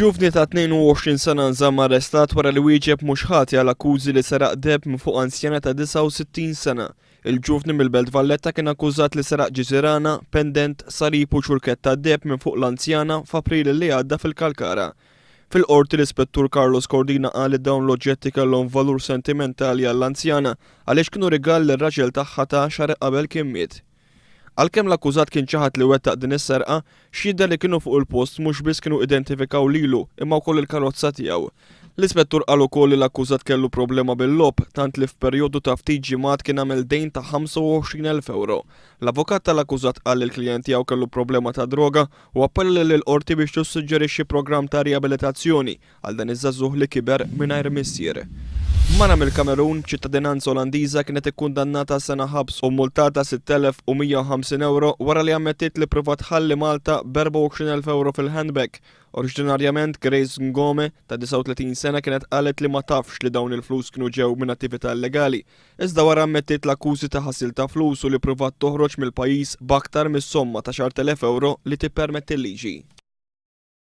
Ġuvni ta' 22 sena nżamm arrestat wara li wieġeb mhux ħati għal akkużi li seraq deheb minn fuq anzjana ta' 69 sena. Il-ġuvni mill-Belt Valletta kien akkużat li seraq ġiżirana, pendent, salib u ċurkett tad-deheb minn fuq l-anzjana f'April li għadda fil-Kalkara. Fil-Qorti l-Ispettur Carlos Cordina qal li dawn l-oġġetti kellhom valur sentimentali għall-anzjana għaliex kienu rigal li r-raġel tagħha ta xahar qabel kien miet. Għalkemm l-akkużat kien ċaħad li wettaq din is-serqa, xhieda li kienu fuq il-post mhux biss kienu identifikaw lilu imma wkoll il-karozza tiegħu. L-Ispettur qal ukoll li l-akkużat kellu problema bil-logħob tant li f'perjodu ta' ftit ġimgħat kien għamel dejn ta' 25,000 ewro. L-avukat tal-akkużat qal li l-klijent tiegħu kellu problema ta' droga u appella lill-Qorti biex tissuġġerixxi programm ta' riabilitazzjoni għal dan iż-żagħżugħ li kiber mingħajr missier. Mara mill-Kamerun b'ċittadinanza Olandiża kienet ikkundannata sena ħabs u mmultata 6,150 ewro wara li ammettiet li ppruvat tħalli Malta b'24,000 ewro fil-handbag. Oriġinarjament Grace Ngome ta' 39 sena kienet qalet li ma tafx li dawn il-flus kienu ġew minn attività illegali, iżda wara ammettiet l-akkużi ta' ħasil ta' flus u li ppruvat toħroġ mill-pajjiż b'aktar mis-somma ta' 10,000 ewro li tippermetti l-liġi.